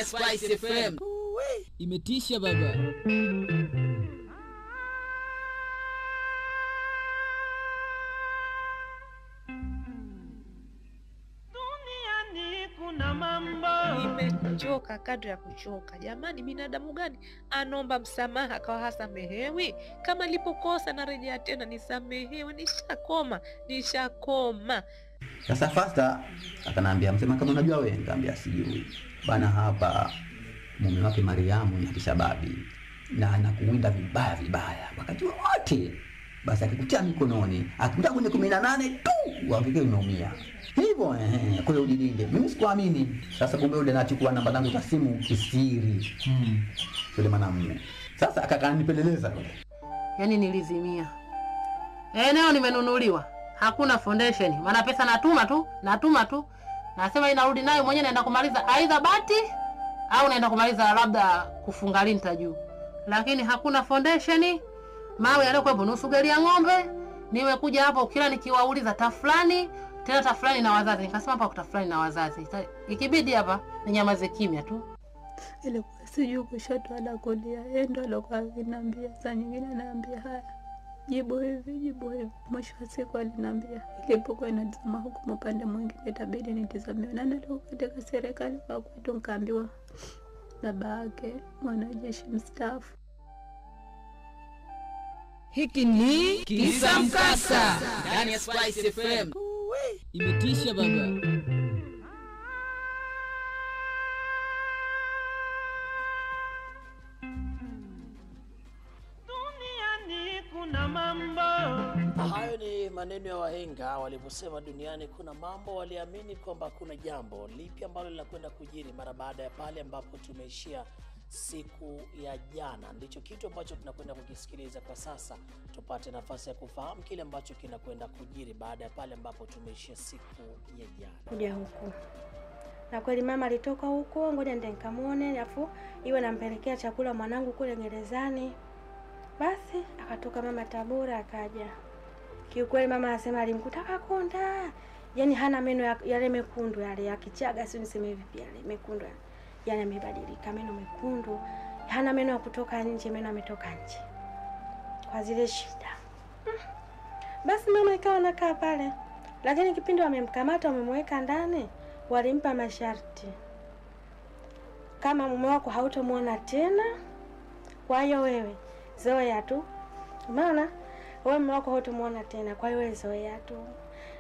Spice FM. Imetisha baba. Nimechoka kadri ya kuchoka. Jamani, binadamu gani anaomba msamaha akawa hasamehewi? Kama nilipokosa narejea tena nisamehewe, nishakoma, nishakoma. Sasa Fasta akanambia, msema kama unajua wewe, nikamwambia sijui. Bana, hapa mume wake Mariamu ni kishababi na anakuwinda vibaya vibaya wakati wote. Basi akikutia mikononi, akikuta kwenye 18 tu, uhakike unaumia. Hivyo kwa hiyo ujilinde. Mimi sikuamini. Sasa kumbe yule anachukua namba zangu za simu kisiri. Yule mwanamume. Sasa akakanipeleleza yule. Yaani nilizimia. Eneo nimenunuliwa. Hakuna foundation. Maana pesa natuma tu, natuma tu. Nasema inarudi nayo mwenyewe, naenda kumaliza aidha bati au naenda kumaliza labda kufunga linta juu. Lakini hakuna foundation. Mawe yalikuwepo nusu gari ya ng'ombe. Nimekuja hapo kila nikiwauliza tafulani, tena tafulani na wazazi. Nikasema hapa tafulani na wazazi. Ikibidi hapa ninyamaze kimya tu. Ilikuwa sijui kushoto wala kulia. Yeye ndo alikuwa akiniambia, saa nyingine ananiambia haya, jibu hivi, jibu hivi. Mwisho wa siku aliniambia ilipokuwa inatazama huku upande mwingine itabidi nitazame. Nani alikuwa katika serikali kwa kwetu? Nikaambiwa baba yake mwanajeshi mstaafu. Hiki ni Kisa Mkasa ndani ya Spice FM. Imetisha baba. Duniani kuna mambo. Hayo ni maneno ya wahenga waliposema duniani kuna mambo, waliamini kwamba kuna jambo lipi ambalo linakwenda kujiri mara baada ya pale ambapo tumeishia siku ya jana. Ndicho kitu ambacho tunakwenda kukisikiliza kwa sasa, tupate nafasi ya kufahamu kile ambacho kinakwenda kujiri baada ya pale ambapo tumeishia siku ya jana. Kuja huku na kweli mama alitoka huko, ngoja nende nikamuone, alafu iwe nampelekea chakula mwanangu kule gerezani. Basi akatoka mama Tabora akaja. Kiukweli mama anasema alimkuta kakonda, yani hana meno yale mekundu yale ya Kichaga, si niseme vipi, yale mekundu yale. Yani amebadilika, meno mekundu, hana meno ya kutoka nje, meno ametoka nje kwa zile shida. Basi mama ikawa nakaa pale, lakini kipindi wamemkamata wamemweka ndani, walimpa masharti kama mume wako hautomuona tena, kwa hiyo wewe zoea tu. Maana wewe mume wako hautomuona tena, kwa hiyo wewe zoea tu,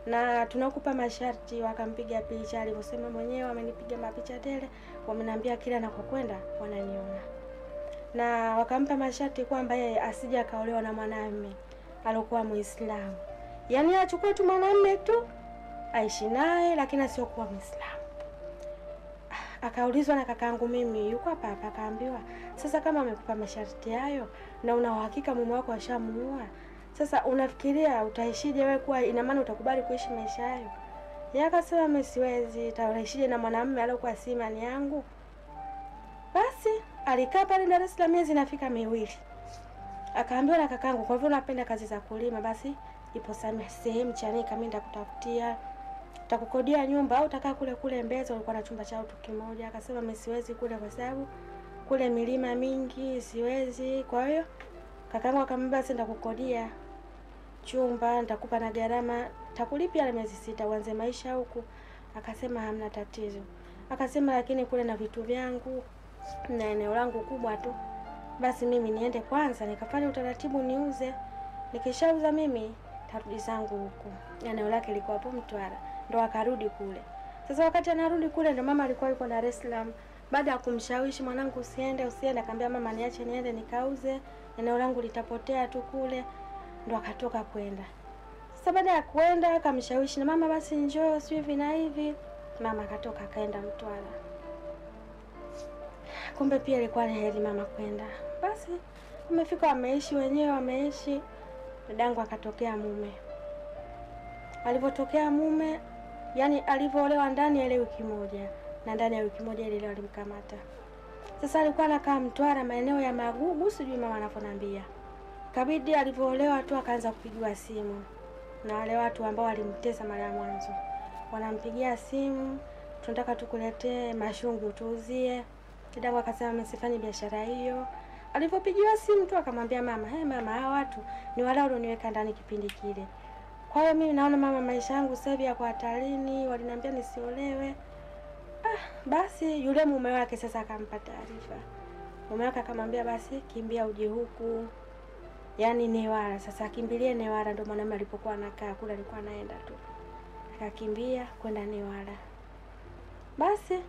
na tunakupa masharti. Wakampiga picha, alivyosema mwenyewe wamenipiga mapicha tele, wameniambia kila nakokwenda wananiona. Na wakampa masharti kwamba yeye asije akaolewa na mwanamume alokuwa Muislamu. Yaani achukue tu mwanamume tu aishi naye, lakini asiyokuwa Muislamu. Akaulizwa na kakaangu mimi yuko hapa hapa, akaambiwa sasa kama amekupa masharti hayo na una uhakika mume wako ashamuua, sasa unafikiria utaishije wewe? Kwa ina maana utakubali kuishi maisha hayo? Yeye akasema mimi siwezi, taishije na mwanamume aliyokuwa si imani yangu? Basi alikaa pale Dar es Salaam miezi inafika miwili. Akaambiwa na kakangu, kwa hivyo unapenda kazi za kulima, basi ipo sehemu Chanika, mimi nitakutafutia, nitakukodia nyumba au utakaa kule kule Mbezi, walikuwa na chumba chao tu kimoja. Akasema mimi siwezi kule kwa sababu kule milima mingi, siwezi. Kwa hiyo kakangu akamwambia basi nitakukodia chumba, nitakupa na gharama, nitakulipia na miezi 6 uanze maisha huku. Akasema hamna tatizo. Akasema lakini kule na vitu vyangu na eneo langu kubwa tu, basi mimi niende kwanza nikafanye utaratibu niuze, nikishauza mimi tarudi zangu huku. Eneo lake lilikuwa hapo Mtwara, ndo akarudi kule. Sasa wakati anarudi kule ndo mama alikuwa yuko Dar es Salaam. Baada ya kumshawishi mwanangu usiende usiende, akamwambia mama niache niende nikauze, eneo langu litapotea tu kule. Ndo akatoka kwenda. Sasa baada ya kwenda akamshawishi na mama basi njoo si hivi na hivi, mama akatoka akaenda Mtwara. Kumbe pia ilikuwa ni heri mama kwenda. Basi wamefika wameishi wenyewe, wameishi. Dadangu akatokea mume. Alipotokea mume, yani alivoolewa ndani ya ile wiki moja, na ndani ya wiki moja ile alimkamata. Sasa alikuwa anakaa Mtwara maeneo ya Magugu, sijui mama anavyoniambia. Kabidi alivoolewa tu akaanza kupigiwa simu na wale watu ambao walimtesa mara ya mwanzo. Wanampigia simu, tunataka tukuletee mashungu tuuzie. Dadangu akasema msifanye biashara hiyo. Alipopigiwa simu tu akamwambia mama, "Hey mama, hawa watu ni wale walioniweka ndani kipindi kile. Kwa hiyo mimi naona mama, maisha yangu sasa hivi yako hatarini, waliniambia nisiolewe." Basi yule mume wake sasa akampa taarifa. Mume wake akamwambia basi kimbia uje huku. Yaani Newala, sasa kimbilie Newala, ndio mwanamume alipokuwa anakaa kule, alikuwa anaenda tu. Akakimbia kwenda Newala. Basi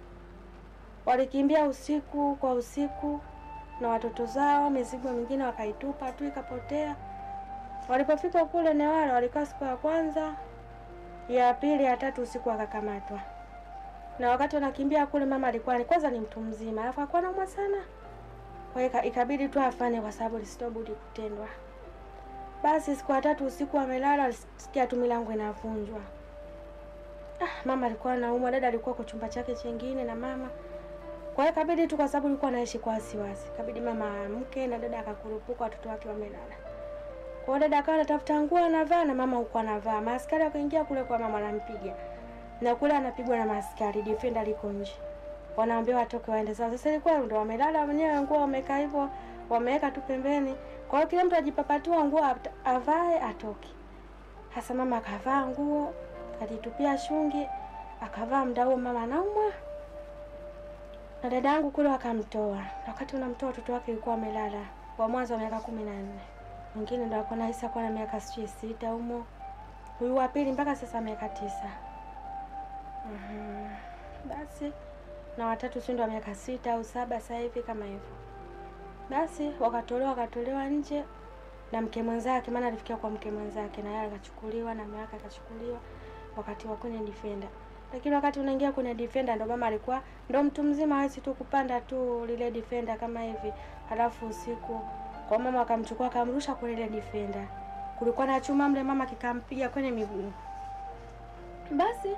walikimbia usiku kwa usiku na watoto zao, mizigo mingine wakaitupa tu ikapotea. Walipofika kule Newala walikaa siku ya kwanza, ya pili, ya tatu usiku wakakamatwa. Na wakati wanakimbia kule mama alikuwa kwanza ni mtu mzima, alafu alikuwa anaumwa sana. Kwa hiyo ikabidi tu afanye kwa sababu lisitobudi kutendwa. Basi siku ya tatu usiku amelala, alisikia tu milango inavunjwa. Mama alikuwa anaumwa, dada alikuwa kwa chumba chake chengine na mama. Kwa hiyo ikabidi tu, kwa sababu alikuwa anaishi kwa wasiwasi, ikabidi mama amke na dada akakurupuka, watoto wake wamelala. Kwa hiyo dada akawa anatafuta nguo anavaa na mama huko anavaa. Maaskari wakaingia kule kwa mama anampiga. Na kule anapigwa na maaskari, defender liko nje. Wanaambiwa watoke waende sawa. Sasa ilikuwa ndio wamelala wenyewe, nguo wamekaa hivyo, wameweka tu pembeni. Kwa hiyo kila mtu ajipapatua nguo avae atoke. Hasa mama akavaa nguo, akajitupia shungi, akavaa. Muda huo mama anaumwa. Na dadangu kule wakamtoa. Wakati unamtoa watoto wake ilikuwa amelala. Wa mwanzo wa miaka 14. Mwingine ndio alikuwa anahisi kwa na miaka 6 humo. Huyu wa pili mpaka sasa miaka 9. Basi na watatu si ndio miaka 6 au 7 sasa hivi kama hivyo. Basi wakatolewa nje na mke mwenzake, maana alifikia kwa mke mwenzake na yeye akachukuliwa na mume wake akachukuliwa wakati wa kwenye defender. Lakini wakati unaingia kwenye defender ndo mama alikuwa ndo mtu mzima, hawezi tu kupanda tu lile defender kama hivi. Halafu usiku kwa mama akamchukua akamrusha kwenye ile defender. Kulikuwa na chuma mle, mama kikampiga kwenye miguu. Basi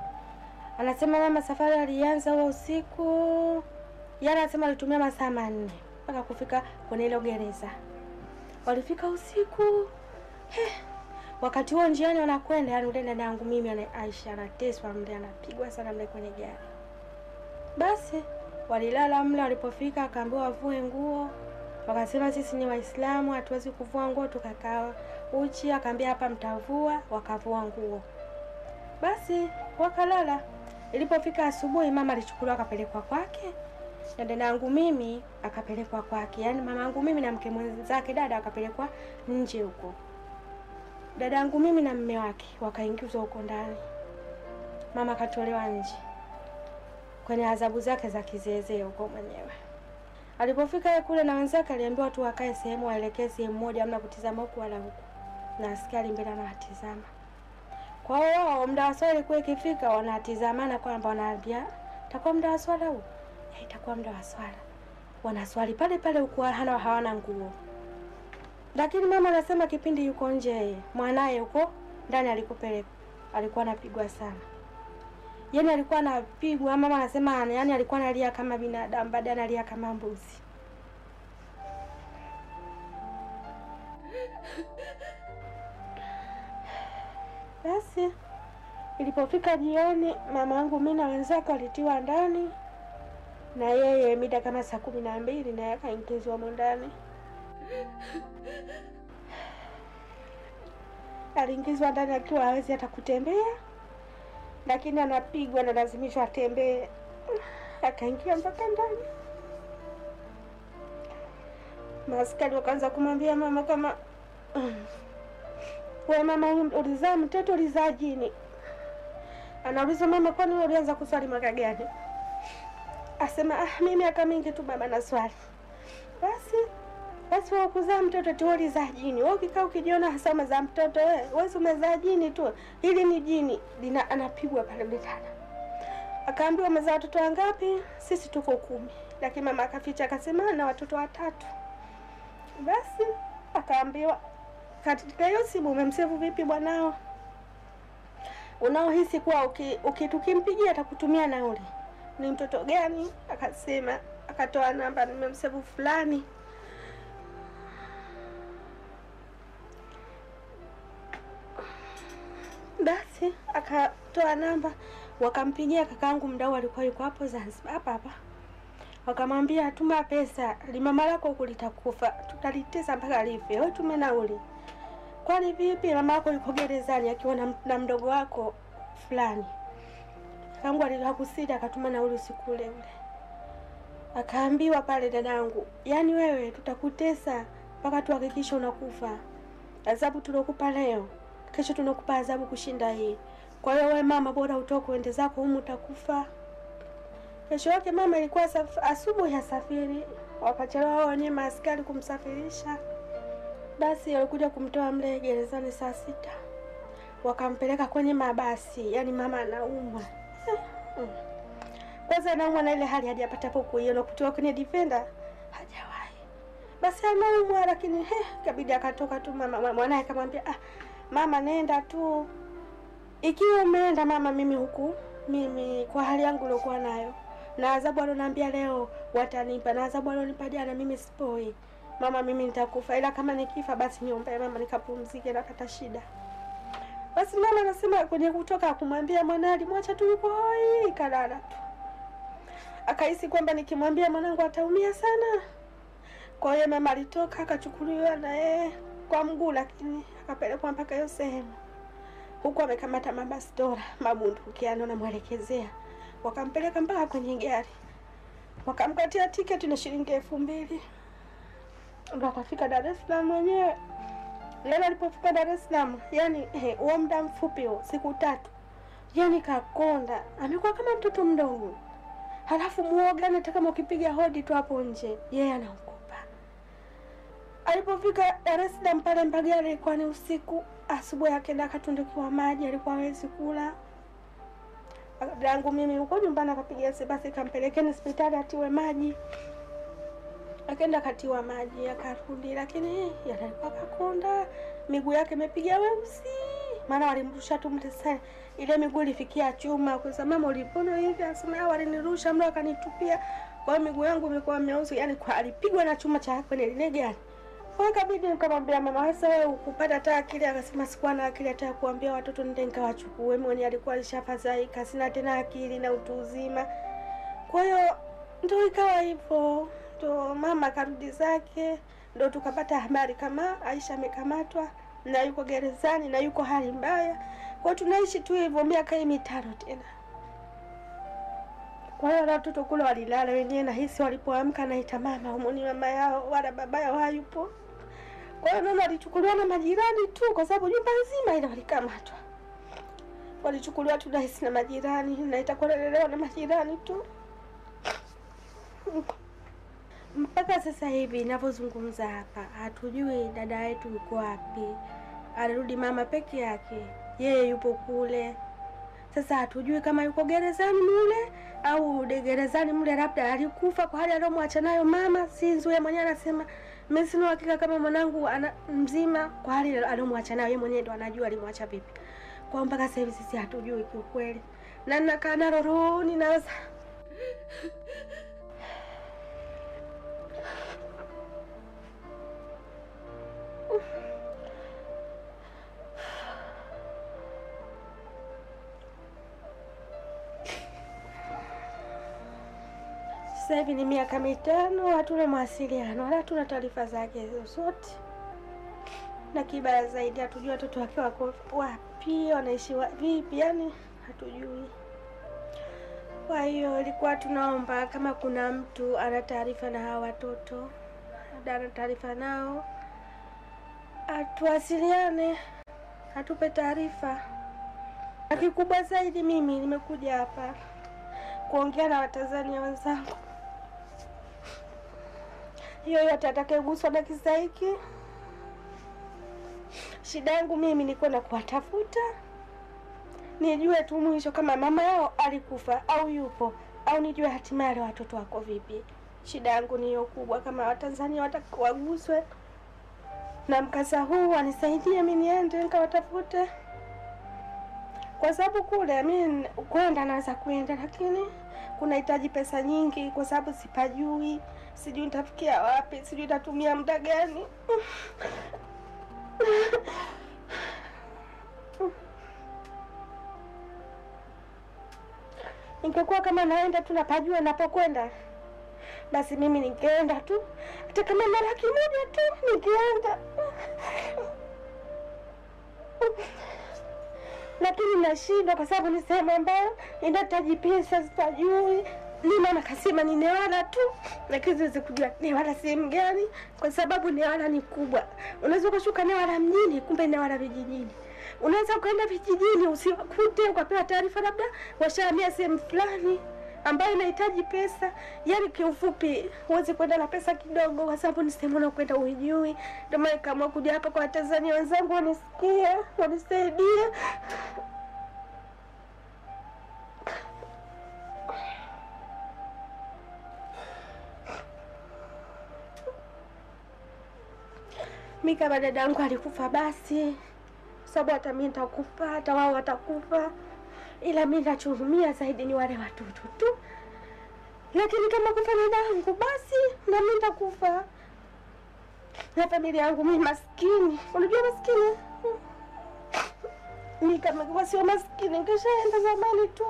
anasema mama safari alianza huo usiku. Yeye anasema alitumia masaa 4 mpaka kufika kwenye ile gereza. Walifika usiku. Wakati huo njiani wanakwenda, yani ule dada yangu mimi Aisha anateswa mle, anapigwa sana mle kwenye gari. Basi walilala mle, walipofika akaambiwa wavue nguo. Wakasema sisi ni Waislamu hatuwezi kuvua nguo, tukakaa uchi. Akaambia hapa mtavua, wakavua nguo. Basi wakalala. Ilipofika asubuhi mama alichukuliwa akapelekwa kwake. Na dada yangu mimi akapelekwa kwake. Yaani mama yangu mimi na mke mwenzake dada akapelekwa nje huko. Dada yangu mimi na mume wake wakaingizwa huko ndani. Mama akatolewa nje kwenye adhabu zake za kizeezee huko mwenyewe. Alipofika kule na wenzake aliambiwa tu wakae sehemu, waelekee sehemu moja, hamna kutizama huku wala huku. Na askari mbele anawatizama. Kwa hiyo wao muda wa swala ilikuwa ikifika wanatizamana kwamba wanaambia itakuwa muda wa swala huu. Itakuwa muda wa swala. Wanaswali pale pale huku hawana nguo. Lakini mama anasema kipindi yuko nje yeye, mwanae yuko ndani alikopelekwa, alikuwa anapigwa sana. Yaani alikuwa anapigwa, mama anasema yani alikuwa analia kama binadamu, baadaye analia kama mbuzi. Basi ilipofika jioni mama yangu mimi na wenzake walitiwa ndani, na yeye mida kama saa 12 na akaingizwa ndani. Aliingizwa ndani akiwa hawezi hata kutembea, lakini anapigwa na lazimishwa atembee. Akaingia mpaka ndani. Maaskari wakaanza kumwambia mama kama wewe mama ulizaa mtoto ulizaa jini. Anauliza mama, kwani wewe ulianza kuswali mwaka gani? Asema mimi miaka mingi tu baba naswali. Basi wewe kuzaa mtoto tu ulizaa jini. Wewe ukikaa ukijiona hasa umezaa mtoto wewe, wewe umezaa jini tu. Hili ni jini. Lina anapigwa pale mtana. Akaambiwa umezaa watoto wangapi? Sisi tuko 10. Lakini mama akaficha akasema na watoto 3. Basi akaambiwa katika hiyo simu umemsevu vipi bwanao? Unaohisi kuwa ukimpigia atakutumia nauli. Ni mtoto gani? Akasema, akatoa namba, nimemsevu fulani. Basi akatoa namba, wakampigia kakaangu mdau alikuwa yuko hapo Zanzibar hapa hapa. Wakamwambia tuma pesa, limama lako huku litakufa, tutalitesa mpaka life. Wewe tume nauli. Kwani vipi mama yako yuko gerezani akiwa na mdogo wako fulani? Kakangu alihakusita akatuma nauli usiku ule ule. Akaambiwa pale dadangu, yani wewe tutakutesa mpaka tuhakikishe unakufa. Adhabu tulokupa leo, kesho tunakupa adhabu kushinda hii. Kwa hiyo wewe mama bora utoke uende zako humu utakufa. Kesho yake mama ilikuwa asubuhi ya safiri, wakachelewa wao wenyewe maaskari kumsafirisha. Basi walikuja kumtoa mle gerezani saa 6. Wakampeleka kwenye mabasi, yani mama anaumwa. Kwanza anaumwa na ile hali hajapata hapo kuiona kutoka kwenye defender hajawahi. Basi anaumwa lakini kabidi akatoka tu mama. Mwanae akamwambia mama nenda tu. Ikiwa umeenda mama, mimi huku mimi kwa hali yangu nilikuwa nayo na adhabu aloniambia leo watanipa na adhabu alonipa jana mimi sipoi. Mama mimi nitakufa, ila kama nikifa basi niombe mama nikapumzike na kata shida. Basi mama anasema kwenye kutoka kumwambia mwanae alimwacha tu yuko hoi kalala tu. Akahisi kwamba nikimwambia mwanangu ataumia sana. Kwa hiyo mama alitoka akachukuliwa na yeye kwa mguu, lakini akapelekwa mpaka hiyo sehemu. Huku amekamata mabastora, mabunduki anamwelekezea. Wakampeleka mpaka kwenye gari. Wakamkatia tiketi na shilingi 2000. Ndo akafika Dar es Salaam mwenyewe. Leo alipofika Dar es Salaam, yani huo muda mfupi huo, siku 3. Yani kakonda, amekuwa kama mtoto mdogo. Halafu muoga, hata kama ukipiga hodi tu hapo nje, yeye anaogopa. Alipofika Dar es Salaam pale Mbagala ilikuwa ni usiku, asubuhi akaenda akatundukiwa maji, alikuwa hawezi kula. Dadangu mimi huko nyumbani akapiga simu, basi kampelekeni hospitali atiwe maji. Akaenda katiwa maji akarudi, lakini alikuwa kakonda, miguu yake imepiga weusi. Maana walimrusha tu mtesa, ile miguu ilifikia chuma. Kwa sababu mama ulipona hivi, asema walinirusha mlo akanitupia, kwa hiyo miguu yangu imekuwa meusi, yani kwa alipigwa na chuma cha kwenye lile gari. Kwa hiyo ikabidi nikamwambia mama, sasa wewe ukupata hata akili? Akasema sikuwa na akili hata kuambia watoto nende nikawachukue, mwenye alikuwa alishafadhaika, sina tena akili na utu uzima. Kwa hiyo ndio ikawa hivyo. Ndo mama karudi zake, ndo tukapata habari kama Aisha amekamatwa na yuko gerezani na yuko hali mbaya. Kwa tunaishi tu hivyo miaka hii 5 tena. Kwa hiyo watoto kule walilala wenyewe, na hisi walipoamka naita mama, humuni mama yao wala baba yao hayupo. Kwa hiyo mama alichukuliwa na majirani tu, kwa sababu nyumba nzima ile walikamatwa. Walichukuliwa tu na hisi na majirani, na itakuwa lelewa na majirani tu. Mpaka sasa hivi ninavyozungumza hapa hatujui dada yetu yuko wapi. Alirudi mama peke yake, yeye yupo kule. Sasa hatujui kama yuko gerezani mule au gerezani mule labda alikufa kwa hali aliyomwacha nayo mama. Si nzuri, mwenyewe anasema mimi sina uhakika kama mwanangu ana mzima kwa hali aliyomwacha nayo, yeye mwenyewe ndo anajua alimwacha vipi. Kwa mpaka sasa hivi sisi hatujui kiukweli. Na ninakaa nalo rohoni naweza Sasa hivi ni miaka 5 hatuna mawasiliano wala hatuna taarifa zake zozote. Na kibaya zaidi hatujui watoto wake wako wapi, wanaishi vipi, yani hatujui. Kwa hiyo ilikuwa tunaomba kama kuna mtu ana taarifa na hawa watoto, ana taarifa nao, atuwasiliane, atupe taarifa. Na kikubwa zaidi mimi nimekuja hapa kuongea na Watanzania wenzangu. Hiyo yote atakayeguswa na kisa hiki, shida yangu mimi ni kwenda kuwatafuta, nijue tu mwisho kama mama yao alikufa au yupo, au nijue hatimaye watoto wako vipi. Shida yangu ni hiyo kubwa. Kama Watanzania watakawaguswe na mkasa huu wanisaidie mimi niende nikawatafute, kwa sababu kule mimi kwenda naweza kwenda, lakini kunahitaji pesa nyingi, kwa sababu sipajui, sijui nitafikia wapi, sijui nitatumia muda gani. Ningekuwa kama naenda tu napajua napokwenda, Basi mimi ningeenda tu, hata kama na 100,000 tu ningeenda. Lakini nashindwa kwa sababu ni sehemu ambayo inahitaji pesa, sitajui. Ni mama kasema ni Newala tu, lakini siwezi kujua Newala sehemu gani, kwa sababu Newala ni kubwa. Unaweza kushuka Newala mjini, kumbe Newala vijijini. Unaweza kwenda vijijini usiwakute, ukapewa taarifa labda washahamia sehemu fulani ambayo inahitaji pesa. Yaani kiufupi huwezi kwenda na pesa kidogo kwa sababu ni sehemu unakwenda huijui. Ndio maana nikaamua kuja hapa kwa Watanzania wenzangu wanisikie, wanisaidie. Mimi kama dadangu alikufa basi, sababu hata mimi nitakufa, hata wao watakufa. Ila mimi ninachoumia zaidi ni wale watoto tu. Lakini kama kufa dadangu basi na mimi nitakufa. Na familia yangu mimi maskini. Unajua maskini? Mimi kama kwa sio maskini ningeshaenda zamani tu.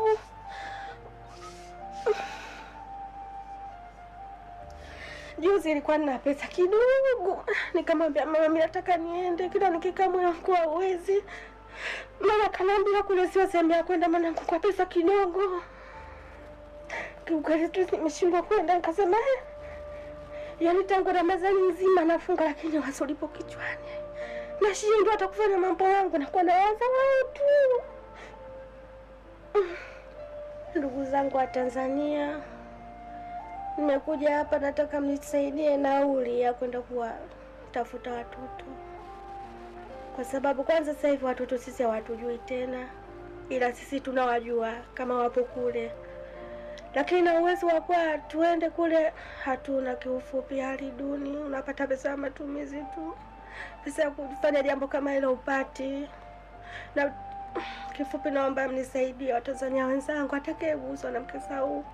Juzi nilikuwa nina pesa kidogo, nikamwambia mama mimi nataka niende, kila nikikaa moyo wangu hauwezi. Mama akaniambia kule sio sehemu ya kwenda, maana kwa pesa kidogo. Kiukweli tu nimeshindwa kwenda, nikasema yaani tangu Ramadhani nzima nafunga, lakini wazo lipo kichwani. Nashindwa hata kufanya mambo yangu, nakuwa nawaza watu. Ndugu zangu wa Tanzania, nimekuja hapa nataka mnisaidie nauli ya kwenda kuwatafuta watoto. Kwa sababu kwanza sasa hivi watoto sisi hawatujui tena, ila sisi tunawajua kama wapo kule. Lakini na uwezo wa kwa tuende kule hatuna. Kiufupi hali duni, unapata pesa ya matumizi tu. Pesa ya kufanya jambo kama hilo upati. Na kifupi naomba mnisaidie Watanzania wenzangu, atakayeguswa na mkasa huu.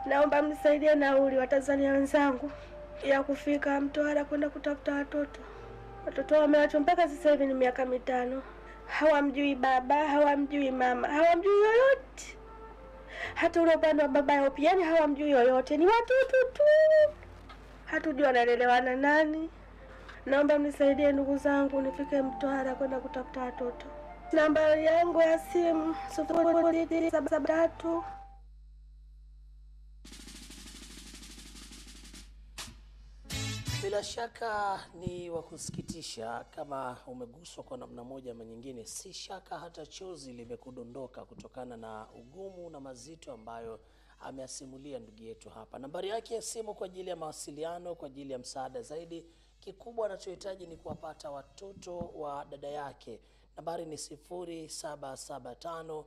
Naomba mnisaidie nauli Watanzania wenzangu ya kufika Mtwara kwenda kutafuta watoto. Watoto wameachwa mpaka sasa hivi ni miaka 5. Hawamjui baba, hawamjui mama, hawamjui yoyote. Hata ule upande wa baba yao pia, yani hawamjui yoyote, ni watoto tu. Hatujui wanalelewa na nani. Naomba mnisaidie ndugu zangu nifike Mtwara kwenda kutafuta watoto. Namba yangu ya simu 0673. Bila shaka ni wa kusikitisha kama umeguswa kwa namna moja ama nyingine. Si shaka hata chozi limekudondoka kutokana na ugumu na mazito ambayo ameasimulia ndugu yetu hapa. Nambari yake ya simu kwa ajili ya mawasiliano, kwa ajili ya msaada zaidi, kikubwa anachohitaji ni kuwapata watoto wa dada yake. Nambari ni 0775